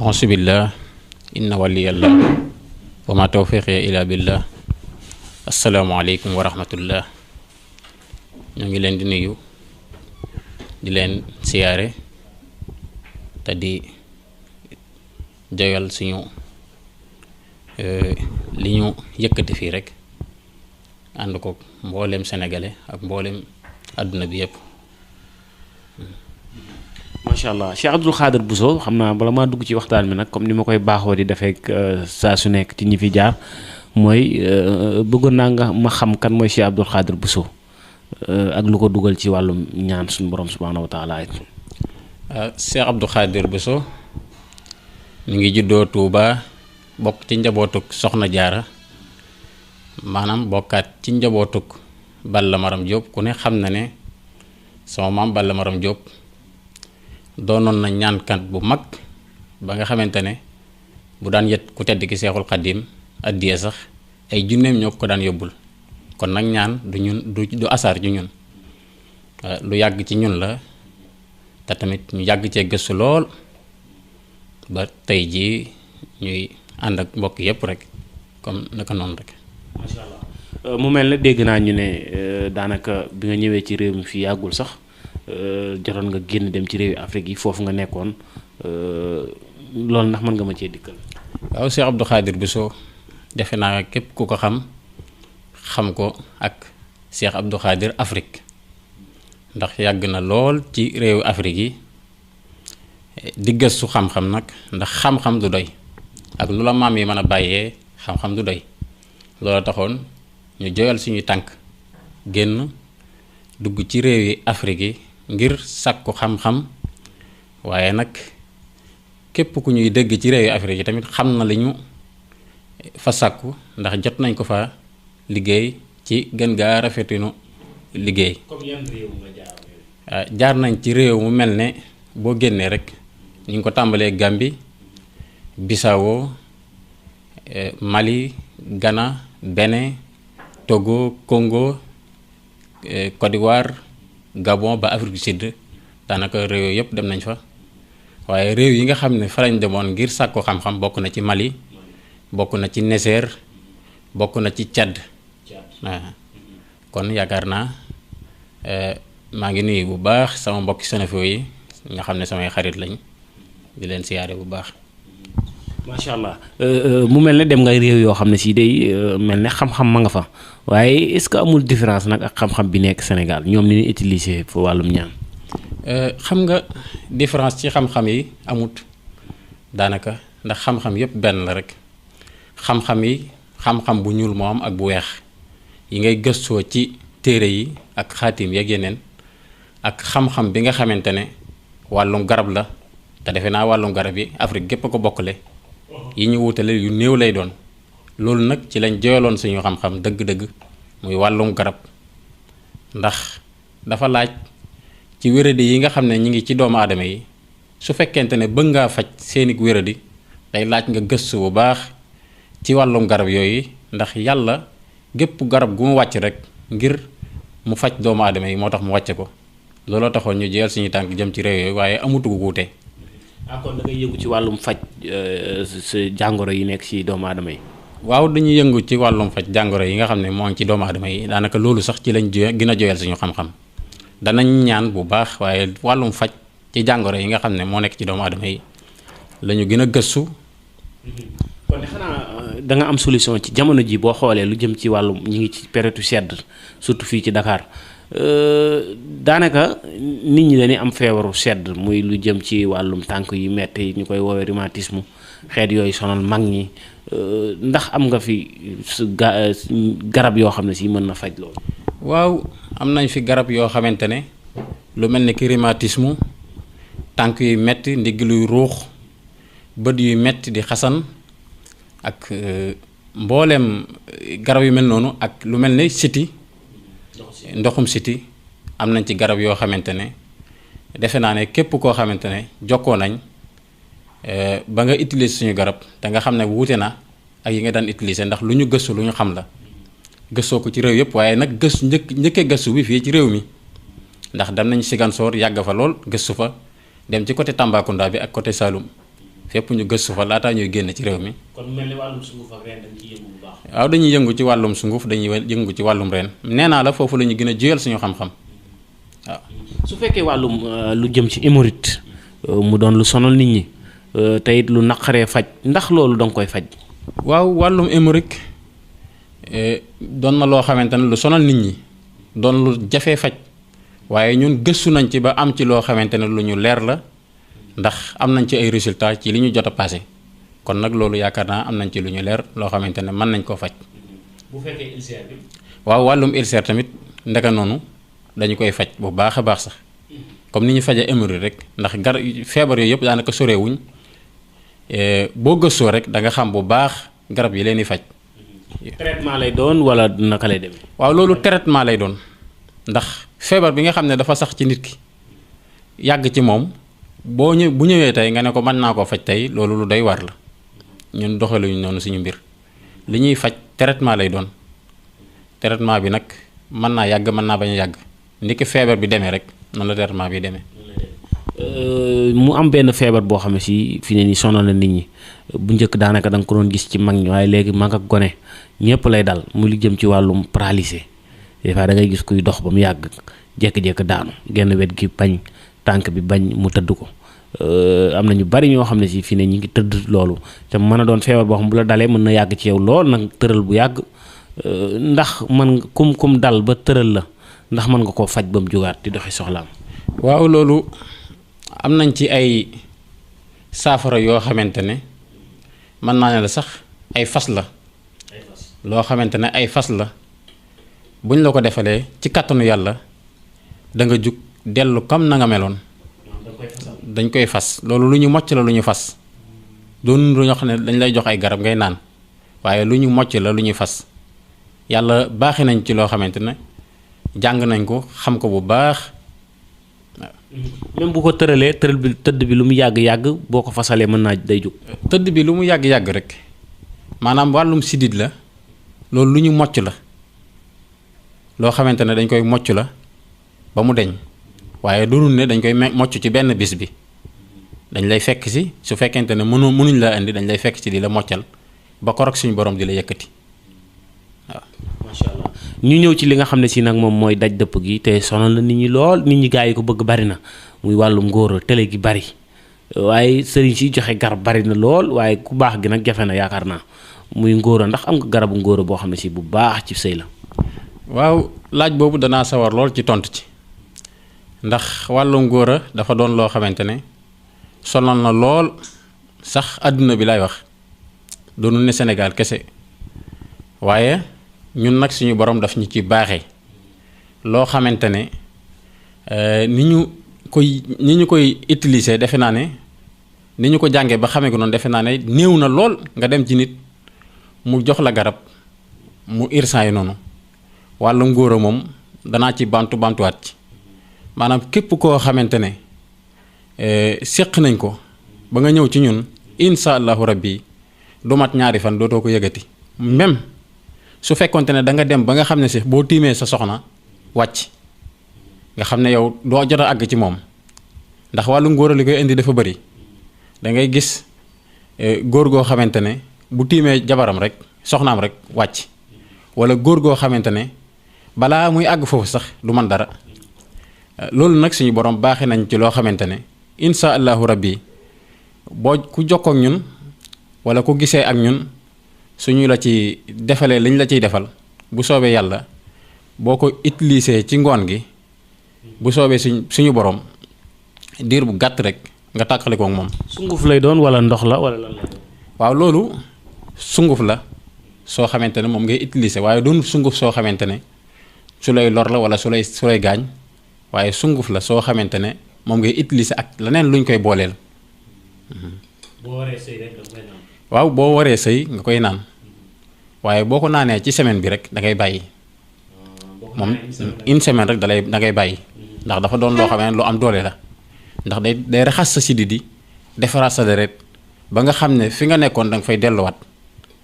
auzubillah inna waliyallah wa ma tawfiqi ila billah. asalaamaaleykum wa rahmatullah. ñoo ngi leen di nuyu di leen siyaare te di joyal suñu li ñu yëkkati fii rek ànd ko mboolem sénégalais ak mboolem àdduna bi yëpp. macha allah Cheikh Abdou Khadre Bousso xam naa bala maa dugg ci waxtaan bi nag comme ni ma koy baaxoo di defee saa su nekk ci ñi fi jaar mooy bëggoon naa nga ma xam kan mooy Cheikh Abdou Khadre Bousso ak lu ko dugal ci wàllum ñaan suñu borom subhaanahu wa taala. Cheikh Abdou Khadre Bousso mi ngi juddoo Touba bokk ci njabootuk Soxna Jaara, maanaam bokkaat ci njabootuk Balla Maram Diop. ku ne xam na ne sama maam Balla Maram Diop doonoon na ñaankat bu mag ba nga xamante ne bu daan yet ku tedd ki Seexul Xaddim addiya sax ay junneem ñoo ko daan yóbbul. kon nag ñaan du ñun du asaar ci ñun, lu yàgg ci ñun la te tamit ñu yàgg cee gëstu lool ba tey jii ñuy ànd ak mbokk yépp rek comme naka noonu rek. macha allah mu mel ne dégg naa ñu ne daanaka bi nga ñëwee ci réew mi fii yàggul sax jotoon nga génn dem ci réewi Afrique yi foofu nga nekkoon loolu ndax mën nga ma cee dikkal. waaw Cheikh Abdou Khadre Bousso defe naa képp ku ko xam ko ak Cheikh Abdou Khadre Afrique ndax yàgg na lool ci réewu Afrique yi di gëstu xam-xam nag, ndax xam-xam du doy ak lu la maam yi mën a bàyyee xam-xam du doy. loolu taxoon ñu joyal suñuy tànk génn dugg ci réewi Afrique yi ngir sàkku xam-xam, waaye nag képp ku ñuy dégg ci réewi Afrique yi tamit xam na li ñu fa sàkku, ndax jot nañ ko fa liggéey ci gën gaa rafetinu liggéey. comme yan réew nga jaar? jaar nañ ci réew mu mel ne boo génnee rek ñu ngi ko tàmbalee Gambie, Bissau, Mali, Ghana, Bénin, Togo, Congo, Côte d'Ivoire, Gabon ba Afrique du Sud. daanaka réew yooyu yëpp dem nañ fa. waaye réew yi nga xam ne fa lañ demoon ngir sàkku xam-xam bokk na ci Mali, bokk na ci Niger, bokk na ci Tchad. kon yaakaar naa maa ngi nuyu bu baax sama mbokki Sénégal yi nga xam ne samay xarit lañ, di leen siyaare bu baax. macha allah mu mel ne dem nga réew yoo xam ne si day mel ne xam-xam ma nga fa, waaye est-ce que amul différence nag ak xam-xam bi nekk Sénégal ñoom ni ñuy utiliser fa wàllum ñaan? xam nga différence ci xam-xam yi amut daanaka, ndax xam-xam yépp benn la rek. xam-xam yi xam-xam bu ñuul moo am ak bu weex yi ngay gëstoo ci téere yi ak xaatim yeeg yeneen, ak xam-xam bi nga xamante ne wàllum garab la, te defe naa wàllum garab yi Afrique gépp a ko bokkale. yi ñu wutale yu néew lay doon. loolu nag ci lañ joyaloon suñu xam-xam dëgg-dëgg muy wàllum garab, ndax dafa laaj ci wéradi yi nga xam ne ñi ngi ci doomu aadama yi, su fekkente ne bëgg ngaa faj seeni wéradi day laaj nga gëstu bu baax ci wàllum garab yooyu, ndax yàlla gépp garab gu mu wàcc rek ngir mu faj doomu aadama yi moo tax mu wàcce ko. looloo taxoon ñu joyal suñu tànk jëm ci réew yooyu, waaye amutu gu wuute. kon da ngay yëngu ci wàllum faj sa jàngoro yi nekk ci doomu aadama yi? waaw dañuy yëngu ci wàllum faj jàngoro yi nga xam ne moo ngi ci doomu aadama yi, daanaka loolu sax ci lañ gën a joyal suñu xam-xam. danañ ñaan bu baax, waaye wàllum faj ci jàngoro yi nga xam ne moo nekk ci doomu aadama yi la ñu gën a gëstu. kon xanaa da nga am solution ci jamono ji boo xoolee lu jëm ci wàllum ñu ngi ci période sedd surtout fii ci Dakar daanaka nit ñi dañuy am feebaru sedd, muy lu jëm ci wàllum tànk yu metti ñu koy woowee rhumatisme, xeet yooyu sonal mag ñi. ndax am nga fi garab yoo xam ne si mën na faj loolu? waaw am nañ fi garab yoo xamante ne lu mel ni ki rhumatisme, tànk yu metti, ndigg luy ruux, bët yu metti di xasan, ak mboolem garab yu mel noonu, ak lu mel ni siti, ndoxum siti. am nañ ci garab yoo xamante ne defe naa ne képp koo xamante ne jokkoo nañ ba nga utiliser suñu garab te nga xam ne wuute na ak yi nga daan utiliser, ndax lu ñu gëstu lu ñu xam la. gëstoo ko ci réew yëpp, waaye nag gëstu njëkkee gëstu bi fii ci réew mi, ndax dem nañ Ziguinchor yàgg fa lool gëstu fa, dem ci côté Tambacounda bi ak côté Saloum fépp ñu gëstu fa laataa ñuy génn ci réew mi. kon mel ni wàllum sunguf ak reen dañ ciy yëngu bu baax. waaw dañuy yëngu ci wàllum sunguf dañuy yëngu ci wàllum reen nee naa la foofu la ñu gën a jiyal suñu xam-xam waaw. su fekkee wàllum lu jëm ci hémorroïde mu doon lu sonal nit ñi te it lu naqaree faj ndax loolu danga koy faj. waaw wàllum hémorroïde doon na loo xamante ne lu sonal nit ñi doon lu jafee faj waaye ñun gëstu nañ ci ba am ci loo xamante ne lu ñu leer la ndax am nañ ci ay résultats ci li ñu jot a passé kon nag loolu yaakaar naa am nañ ci lu ñu leer loo xamante ne mën nañ koo faj. bu fekkee ulcère bi. waaw wàllum ulcère tamit ndeka noonu dañu koy faj bu baax a baax sax comme ni ñu fajee hémorroïde rek ndax feebar yooyu yëpp daanaka sorewuñ boo gëstoo rek da nga xam bu baax garab yi leen di faj. traitement lay doon wala naka lay demee. waaw loolu traitement lay doon ndax feebar bi nga xam ne dafa sax ci nit ki yàgg ci moom bu ñëwee tey nga ne ko mën naa koo faj tey loolu lu doy war la ñun doxaluñu noonu suñu mbir li ñuy faj traitement lay doon traitement bi nag mën naa yàgg mën naa bañ a yàgg ni ki feebar bi demee rek noonu la traitement bi demee. mu am benn feebar boo xam ne si fi ne nii sonal na nit ñi bu njëkk daanaka da nga ko doon gis ci mag ñi waaye léegi mag ak gone ñëpp lay dal mu li jëm ci wàllum paralysé des fois da ngay gis kuy dox ba mu yàgg jékki-jékki daanu genn wet gi bañ tànk bi bañ mu tëdd ko am na ñu bari ñoo xam ne si fi ne ñi ngi tëdd loolu te mën a doon feebar boo xam bu la dalee mën na yàgg ci yow lool nag tëral bu yàgg ndax man kum dal ba tëral la ndax mën nga koo faj ba mu jógaat di doxi soxlaam. waaw loolu am nañ ci ay saafara yoo xamante ne mën naa ne la sax ay fas la loo xamante ne ay fas la buñ la ko defalee ci kàttanu yàlla da nga jug dellu comme na nga meloon. dañ koy fas loolu lu ñu mocc la lu ñu fas doon lu ñoo xam ne dañ lay jox ay garab ngay naan waaye lu ñu mocc la lu ñuy fas yàlla baaxee nañ ci loo xamante ne jàng nañ ko xam ko bu baax. même bu ko tëralee tëdd bi lu mu yàgg-yàgg boo ko fasalee mën naa day jóg. tëdd bi lu mu yàgg-yàgg rek maanaam wàllum sidit la loolu lu ñu mocc la loo xamante ne dañ koy mocc la ba mu deñ waaye doonul ne dañ koy mocc ci benn bis bi dañ lay fekk si su fekkente ne mënuñ la indi dañ lay fekk ci di la moccal ba korok suñu borom di la yëkkati waaw. macha allah ñu ñëw ci li nga xam ne si nag moom mooy daj dëpp gi te sonal na nit ñi lool nit ñi gaa yi ko bëgg bari na muy wàllum ngóora télé gi bari waaye sëriñ si joxe garab bari na lool waaye ku baax gi nag jafe na yaakaar naa muy ngóora ndax am nga garabu ngóora boo xam ne si bu baax ci sëy la. waaw laaj boobu danaa sawar lool ci tontu ci ndax wàllum ngóora dafa doon loo xamante ne sonal na lool sax àdduna bi lay wax doonu ne Sénégal kese waaye ñun nag suñu borom daf ñu ci baaxee loo xamante ne ni ñu koy utiliser defe naa ne ni ñu ko jàngee ba xamee ko noonu defe naa ne néew na lool nga dem ci nit mu jox la garab mu irsan yi noonu wàllu ngóora moom danaa ci bantuwaat ci maanaam képp koo xamante ne séq nañ ko ba nga ñëw ci ñun insha allahu rabbi du mat ñaari fan dootoo ko yëgati même su fekkonte ne da nga dem ba nga xam ne si boo tiimee sa soxna wàcc nga xam ne yow doo jot a àgg ci moom ndax wàllu ngóora li koy indi dafa bëri da ngay gis góor goo xamante ne bu tiimee jabaram rek soxnaam rek wàcc wala góor goo xamante ne balaa muy àgg foofu sax du man dara loolu nag suñu borom baaxee nañ ci loo xamante ne insha allahu rabbi boo ku jokkoo ak ñun wala ku gisee ak ñun suñu la ci defalee liñ la ciy defal bu soobee yàlla boo ko utilisé ci ngoon gi bu soobee suñu borom diir bu gàtt rek nga tàqale ko ak moom. sunguf lay doon wala ndox la wala lan lay doon. waaw loolu sunguf la soo xamante ne moom ngay utilisé waaye doon sunguf soo xamante ne su lay lor la wala su lay gaañ waaye sunguf la soo xamante ne moom ngay utiliser ak leneen luñ koy booleel. boo waree sëy rek da koy naan. waaw boo waree sëy nga koy naan waaye boo ko naanee ci semaine bi rek da ngay bàyyi. moom une semaine rek da ngay bàyyi. ndax dafa doon loo xam ne lu am doole la ndax day raxas sa sidit di defaraat sa deret ba nga xam ne fi nga nekkoon da nga fay delluwaat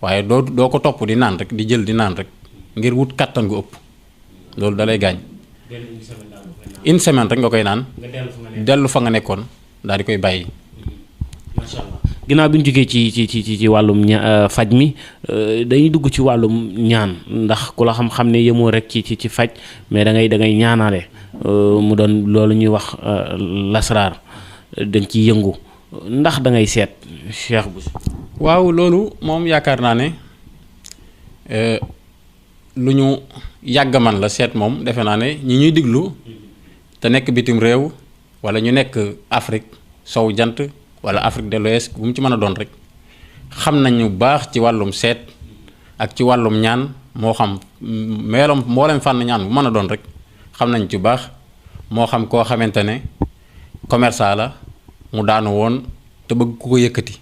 waaye doo ko topp di naan rek di jël di naan rek ngir wut kàttan gu ëpp loolu da lay gaañ. une semaine rek nga koy naan dellu fa nga nekkoon daal di koy bàyyi. macha allah ginnaaw bi ñu jógee ci wàllum faj mi dañuy dugg ci wàllum ñaan ndax ku la xam-xam ne yemoo rek ci faj mais da ngay ñaanale mu doon loolu ñuy wax lasraar dañ ciy yëngu ndax da ngay seet Cheikh Bousso. waaw loolu moom yaakaar naa ne lu ñu yàgg man la seet moom defe naa ne ñi ñuy diglu te nekk bitim réew wala ñu nekk Afrique sow jant wala Afrique de l'Ouest bu mu ci mën a doon rek xam nañu baax ci wàllum seet ak ci wàllum ñaan moo xam mboolem fànn ñaan bu mën a doon rek xam nañ ci baax moo xam koo xamante ne commerçant la mu daanu woon te bëgg ku ko yëkkati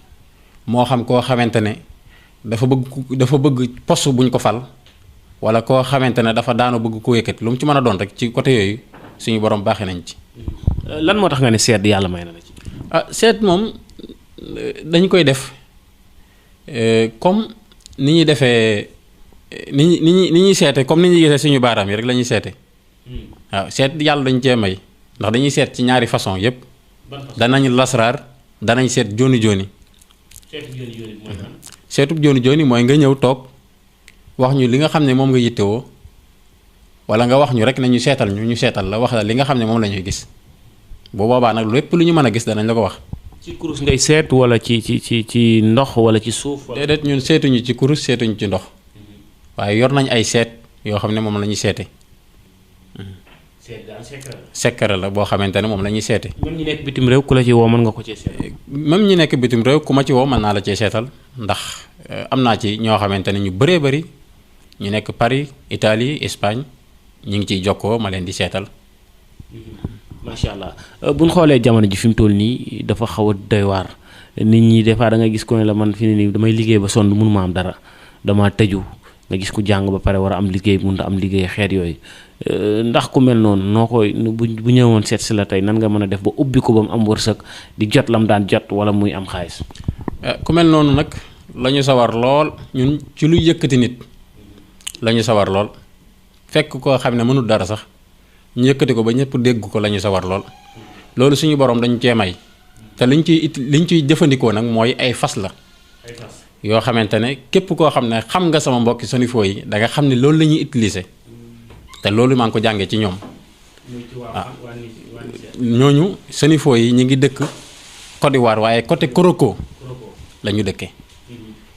moo xam koo xamante ne dafa bëgg poste buñ ko fal wala koo xamante ne dafa daanu bëgg ko yëkkati lu mu ci mën a doon rek ci côté yooyu suñu borom baaxee nañ ci. lan moo tax nga ne seet yàlla may na la ci. seet moom dañ koy def comme ni ñuy defee ni ñuy seete comme ni ñuy gisee suñu baaraam yi rek la ñuy seete waaw seet yàlla dañ cee may ndax dañuy seet ci ñaari façon yépp danañ lasraar danañ seet jooni jooni. seetub jooni jooni mooy nga ñëw toog wax ñu li nga xam ne moom nga yittewoo wala nga wax ñu rek ne ñu seetal la wax la li nga xam ne moom la ñuy gis bu boobaa nag lépp lu ñu mën a gis danañ la ko wax. ci kurus ngay seet wala ci ndox wala ci suuf. déedéet ñun seetuñu ci kurus seetuñu ci ndox waaye yor nañ ay seet yoo xam ne moom la ñuy seete. seet daal secret la boo xamante ne moom la ñuy seete. même ñi nekk bitim réew ku la ci woo mën nga ko cee seet. même ñi nekk bitim réew ku ma ci woo mën naa la cee seetal ndax am naa ci ñoo xamante ne ñu bëree bëri ñu nekk Paris Italie Espagne ñu ngi ciy jokkoo ma leen di seetal. macha allah bu ñu xoolee jamono ji fi mu toll nii dafa xaw a doy waar nit ñi des fois da nga gis ko ne la man fi ne nii damay liggéey ba sonn mënuma am dara dama tëju nga gis ku jàng ba pare war a am liggéey mënut a am liggéey xeet yooyu ndax ku mel noonu noo koy bu ñëwoon seet si la tey nan nga mën a def ba ubbi ko ba mu am wërsëg di jot lam daan jot wala muy am xaalis. ku mel noonu nag la ñu sawar lool ñun ci lu yëkkati nit la ñu sawar lool fekk koo xam ne mënul dara sax. ñu yëkkati ko ba ñëpp dégg ko la ñu sawar lool loolu suñu borom dañu cee may te liñ ciy jëfandikoo nag mooy ay fas la yoo xamante ne képp koo xam ne xam nga sama mbokki sonifoo yi da nga xam ne loolu la ñuy utiliser te loolu maa ngi ko jàngee ci ñoom ñooñu sonifoo yi ñu ngi dëkk Côte d'Ivoire waaye côté Koroko la ñu dëkkee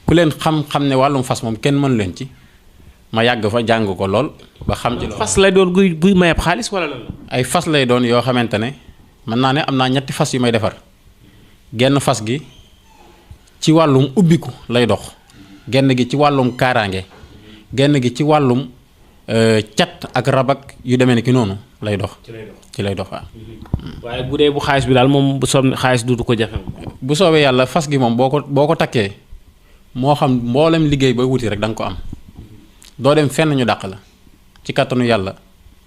ku leen xam ne wàllum fas moom kenn mënu leen ci ma yàgg fa jàng ko lool ba xam ci lool. fas lay doon guy mayab xaalis wala lan la. ay fas lay doon yoo xamante ne mën naa ne am naa ñetti fas yu may defar genn fas gi ci wàllum ubbiku lay dox genn gi ci wàllum kaaraange genn gi ci wàllum cat ak rabak yu demee ni ki noonu lay dox. ci lay dox waaw. waaye bu dee bu xaalis bi daal moom bu soob xaalis du ko jafe. bu soobee yàlla fas gi moom boo ko takkee moo xam mboolem liggéey ba wuti rek da nga ko am. doo dem fenn ñu dàq la ci kàttanu yàlla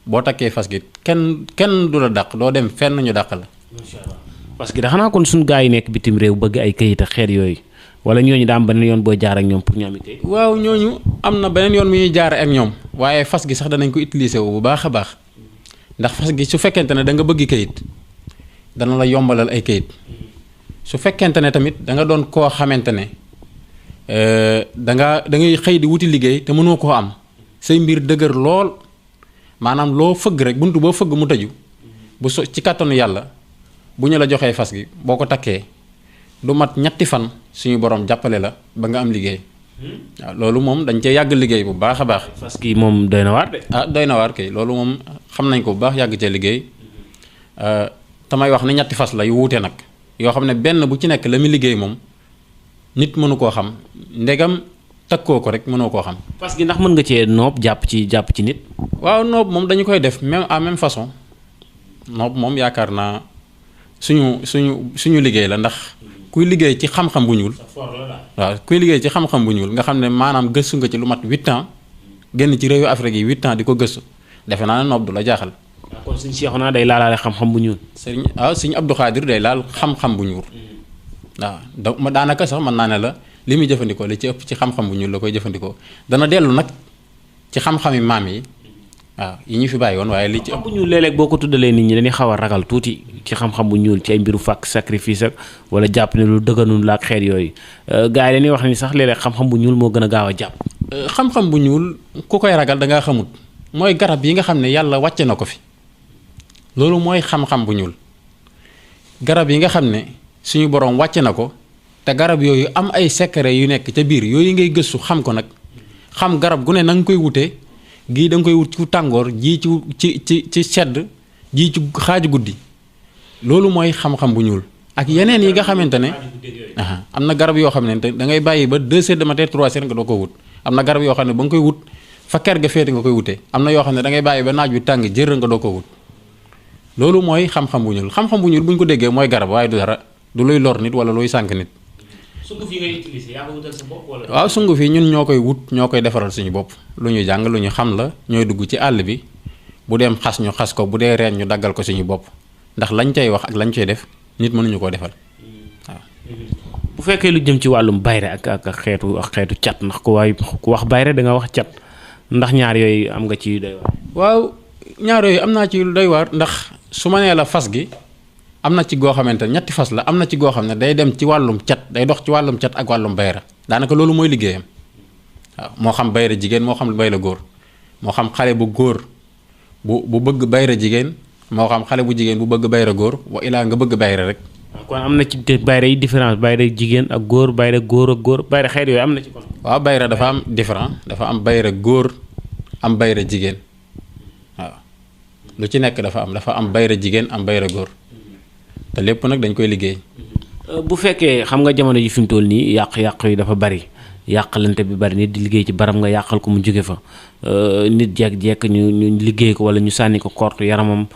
boo takkee fas gi kenn du la dàq doo dem fenn ñu dàq la. macha allah parce que da xanaa kon suñu gaa yi nekk bitim réew bëgg ay kayit ak xeet yooyu wala ñooñu daa am beneen yoon booy jaar ak ñoom pour ñu am kayit. waaw ñooñu am na beneen yoon mu ñuy jaare ak ñoom waaye fas gi sax danañ ko utiliser wu bu baax a baax ndax fas gi su fekkente ne da nga bëgg kayit dana la yombalal ay kayit su fekkente ne tamit da nga doon koo xamante ne. da ngay xëy di wuti liggéey te mënoo koo am say mbir dëgër lool maanaam loo fëgg rek buntu boo fëgg mu tëju bu so ci kàttanu yàlla bu ñu la joxee fas gi boo ko takkee du mat ñetti fan suñu borom jàppale la ba nga am liggéey waaw loolu moom dañ cee yàgg liggéey bu baax a baax. fas gi moom doy na waar de. doy na waar kay loolu moom xam nañ ko bu baax yàgg cee liggéey tamay wax ne ñetti fas la yu wuute nag yoo xam ne benn bu ci nekk la muy liggéey moom. nit mënu koo xam ndegam takkoo ko rek mënoo koo xam. parce que ndax mën nga cee noob jàpp ci nit. waaw noob moom dañu koy def même à même façon noob moom yaakaar naa suñu liggéey la ndax kuy liggéey ci xam-xam bu ñuul. waaw kuy liggéey ci xam-xam bu ñuul nga xam ne maanaam gëstu nga ci lu mat 8 ans génn ci réewu Afrique yi 8 ans di ko gëstu defe naa ne noob du la jaaxal. kon suñu Cheikhouna day laalaale xam-xam bu ñuul. suñu Abdou Khadir day laal xam-xam bu ñuul. waaw daanaka sax mën naa ne la li muy jëfandikoo li ci ëpp ci xam-xam bu ñuul la koy jëfandikoo dana dellu nag ci xam-xami maam yi waaw yi ñu fi bàyyi woon waaye li ci ëpp. bu ñuul léeg-léeg boo ko tuddalee nit ñi dañuy xaw a ragal tuuti ci xam-xam bu ñuul ci ay mbiru fàkk sacrifice ak wala jàpp ne lu dëgganul la ak xeet yooyu gars yi dañuy wax ni sax léeg-léeg xam-xam bu ñuul moo gën a gaaw a jàpp. xam-xam bu ñuul ku koy ragal da ngaa xamut mooy garab yi nga xam ne yàlla wàcce na ko fi loolu mooy xam-xam bu ñuul garab yi nga xam ne suñu borom wàcce na ko te garab yooyu am ay secret yu nekk ca biir yooyu ngay gëstu xam ko nag xam garab gu ne na nga koy wutee gii da nga koy wut ci tàngoor jii ci sedd jii ci xaaju guddi loolu mooy xam-xam bu ñuul ak yeneen yi nga xamante ne am na garab yoo xam ne da ngay bàyyi ba 2 heures de matin 3 heures nga doo ko wut am na garab yoo xam ne ba nga koy wut fa ker ga féete nga koy wutee am na yoo xam ne da ngay bàyyi ba naaj bi tàng jër nga doo ko wut loolu mooy xam-xam bu ñuul xam-xam bu ñuul bu ñu ko déggee mooy garab waaye du dara du luy lor nit wala luy sànk nit. sunguf yi ngay utiliser yaa ko wutal sa bopp wala. waaw sunguf yi ñun ñoo koy wut ñoo koy defaral suñu bopp lu ñu jàng lu ñu xam la ñooy dugg ci àll bi bu dem xas ñu xas ko bu dee reen ñu daggal ko suñu bopp ndax lañ cay wax ak lañ cay def nit mënuñu koo defal waaw. bu fekkee lu jëm ci wàllum bayre ak xeetu cat ndax ku wax bayre da nga wax cat ndax ñaar yooyu am nga ci doy waar. waaw ñaar yooyu am naa ci doy waar ndax su ma nee la fas gi am na ci goo xamante ne ñetti fas la am na ci goo xam ne day dem ci wàllum cat day dox ci wàllum cat ak wàllum bayra daanaka loolu mooy liggéeyam waaw moo xam bayra jigéen moo xam bayra góor moo xam xale bu góor bu bëgg bayra jigéen moo xam xale bu jigéen bu bëgg bayra góor wa ilaa nga bëgg bayra rek. kon am na ci bayra yi différence bayra jigéen ak góor bayra góor ak góor bayra xeet yooyu am na ci kon. waaw bayra dafa am différent dafa am bayra góor am bayra jigéen waaw lu ci nekk dafa am bayra jigéen am bayra góor te lépp nag dañ koy liggéey. bu fekkee xam nga jamono ji fi mu toll nii yàq-yàq yi dafa bari yàqalante bi bari nit di liggéey ci baram nga yàqal ko mu jóge fa nit jekk-jekk ñu liggéey ko wala ñu sànni ko kortu yaramam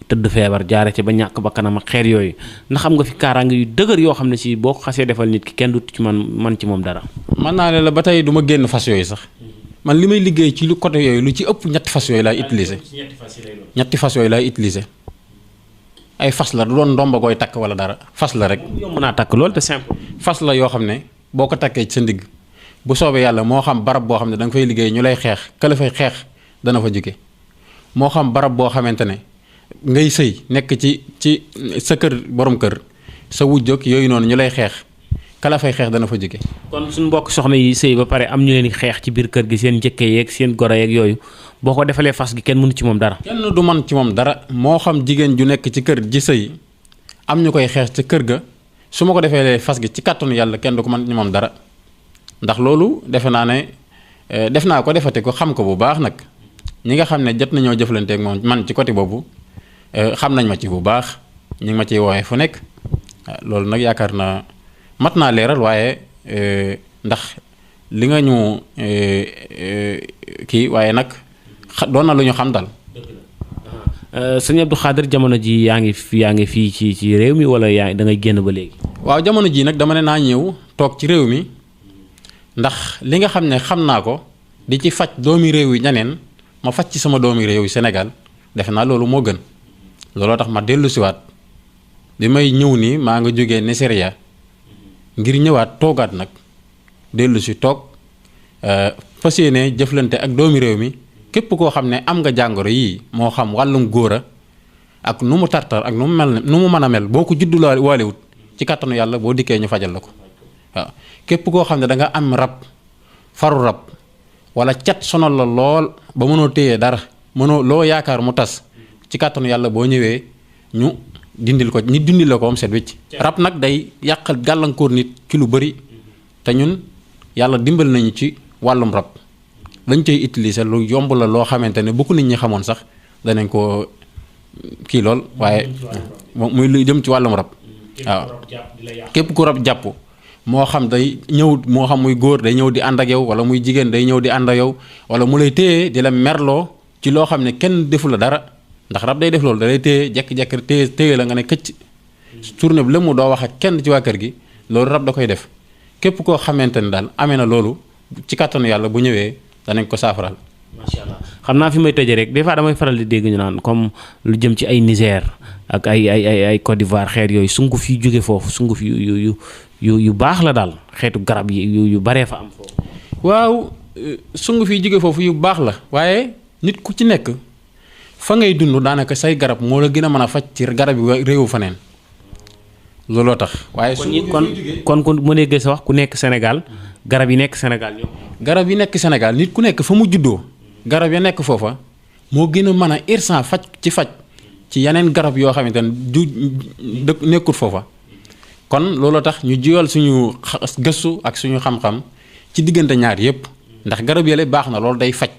tëdd feebar jaare ci ba ñàkk ba kanam ak xeer yooyu ndax xam nga fi kaaraange yu dëgër yoo xam ne si boo ko xasee defal nit ki kenn du ci man ci moom dara. mën naa ne la ba tey du ma génn fas yooyu sax man li may liggéey ci lu côté yooyu lu ci ëpp ñetti fas yooyu laay utiliser ñetti fas yooyu laay utiliser ay fas la du doon ndomba koy takk wala dara fas la rek. yomb naa takk loolu te simple. fas la yoo xam ne boo ko takkee ci sa ndigg bu soobee yàlla moo xam barab boo xam ne da nga fay liggéey ñu lay xeex ka la fay xeex dana fa jóge moo xam barab boo xamante ne ngay sëy nekk ci sa kër borom kër sa wujjog yooyu noonu ñu lay xeex ka la fay xeex dana fa jóge. kon suñu mbokk soxna yi sëy ba pare am ñu leen di xeex ci biir kër gi seen njëkke yeeg seen goro yeeg yooyu boo ko defalee fas gi kenn mënu ci moom dara. kenn du man ci moom dara moo xam jigéen ju nekk ci kër ji sëy am ñu koy xeex ca kër ga su ma ko defee fas gi ci kàttanu yàlla kenn du ko man ci moom dara ndax loolu defe naa ne def naa ko defate ko xam ko bu baax nag ñi nga xam ne jot nañoo jëflanteek moom man ci côté boobu xam nañ ma ci bu baax ñi ngi ma ciy woowee fu nekk loolu nag yaakaar naa mat naa leeral waaye ndax li nga ñu kii waaye nag doon na lu ñu xam dal. sëñ Abdou Khadre jamono ji yaa ngi fii ci réew mi wala da ngay génn ba léegi. waaw jamono ji nag dama ne naa ñëw toog ci réew mi ndax li nga xam ne xam naa ko di ci faj doomi réew yi ñeneen ma faj ci sama doomi réew yi Sénégal defe naa loolu moo gën looloo tax ma dellu siwaat bi may ñëw nii maa nga jógee Nigeria ngir ñëwaat toogaat nag dellu si toog fas yéene jëflante ak doomi réew mi képp koo xam ne am nga jàngoro yii moo xam wàllum góora ak nu mu tartar ak nu mu mën a mel boo ko juddu waalewut ci kàttanu yàlla boo dikkee ñu fajal la ko waaw képp koo xam ne da nga am rab faru rab wala cat sonal la lool ba mënoo téye dara mënoo loo yaakaar mu tas ci kàttanu yàlla boo ñëwee ñu dindil la ko am set wicc rab nag day yàqal gàllankoor nit ci lu bari te ñun yàlla dimbal nañu ci wàllum rab lañ cay utiliser lu yomb la loo xamante ne bu ko nit ñi xamoon sax danañ ko kii lool waaye muy lu jëm ci wàllum rab waaw képp ku rab jàpp moo xam day ñëw moo xam muy góor day ñëw di ànd ak yow wala muy jigéen day ñëw di ànd ak yow wala mu lay téye di la merloo ci loo xam ne kenn defu la dara ndax rab day def loolu da lay téye jekk-jekk téye la nga ne këcc tournée bi lëmu doo wax ak kenn ci waa kër gi loolu rab da koy def képp koo xamante ne daal amee na loolu ci kàttanu yàlla bu ñëwee danañ ko saafaral. macha allah xam naa fi may tëjee rek des fois damay faral di dégg ñu naan comme lu jëm ci ay Niger ak ay Côte d'Ivoire xeet yooyu sunguf yu jóge foofu sunguf yu baax la daal xeetu garab yu baree fa am foofu. waaw sunguf yi jóge foofu yu baax la waaye nit ku ci nekk fa ngay dund daanaka say garab moo la gën a mën a faj ci garab yi réewu faneen looloo tax. waaye kon mu déggee sa wax ku nekk Sénégal garab yi nekk Sénégal ñoom. garab yi nekk Sénégal nit ku nekk fa mu juddoo garab ya nekk foofa moo gën a mën a irsan faj ci yeneen garab yoo xamante ne nekkul foofa. kon looloo tax ñu jiwal suñu gëstu ak suñu xam-xam ci diggante ñaar yépp ndax garab yële baax na lool day faj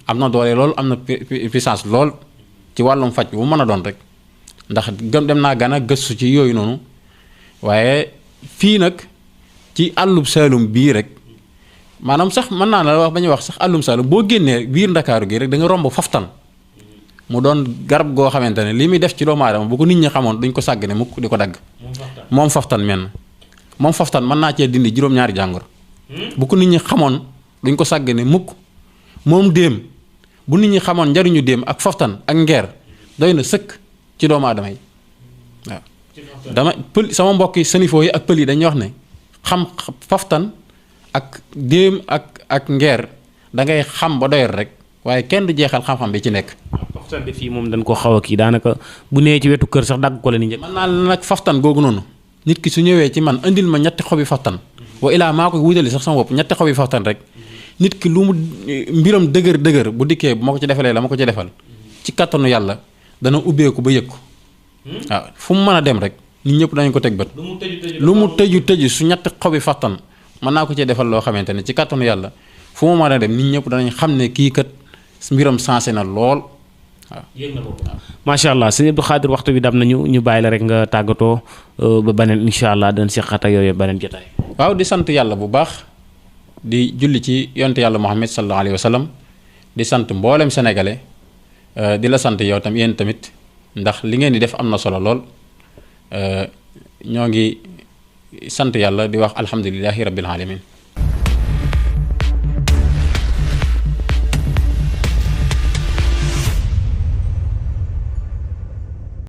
am na doole lool am na puissance lool ci wàllum faj bu mën a doon rek ndax dem naa gën a gëstu ci yooyu noonu waaye fii nag ci àllub Saalum bii rek maanaam sax mën naa la wax ba ñuy wax sax àllum Saalum boo génnee biir Ndakaaru gi rek da nga romb faftan mu doon garab goo xamante ne li muy def ci doomu aadama bu ko nit ñi xamoon duñ ko sàgg ne mukk di ko dagg. moom faftan moom faftan mën naa cee dindi juróom-ñaari jàngoro. bu ko nit ñi xamoon duñ ko sàgg ne mukk moom déem bu nit ñi xamoon njariñu déem ak faftan ak ngeer doy na sëkk ci doomu aadama yi waaw. dama pël sama mbokk yi sanifoo yi ak pël yi dañuy wax ne xam faftan ak déem ak ngeer da ngay xam ba doyal rek waaye kenn du jeexal xam-xam bi ci nekk. faftan de fii moom dañ koo xaw a kii daanaka bu nee ci wetu kër sax dagg ko la ni njëkk. mën naa la nag faftan googu noonu nit ki su ñëwee ci man indil ma ñetti xobi faftan wa ilaa maa ko wutali sax sama bopp ñetti xobi faftan rek nit ki lu mu mbiram dëgër bu dikkee bu ma ko ci defalee la ma ko ci defal ci kattanu yàlla dana ubbeeku ba yëg ko waaw fu mu mën a dem rek nit ñëpp dañu ko teg bët. lu mu tëju su ñetti xobi faftan mën naa ko ci defal loo xamante ne ci kattanu yàlla fu mu mën a dem nit ñëpp danañ xam ne kii kat mbiram sensé na lool. waaw yéeg na ko macha allah sëñ Abdou Khadre waxtu bi dam nañu ñu bàyyi la rek nga tàggatoo ba beneen incha allah dañ si xat ak yooyu beneen jotaay. waaw di sant yàlla bu baax di julli ci yonte yàlla Muhammad sallallahu alayhi wa sallam di sant mboolem sénégalais di la sant yow tam yéen tamit ndax li ngeen di def am na solo lool ñoo ngi sant yàlla di wax alhamdulilahi rabbil alamin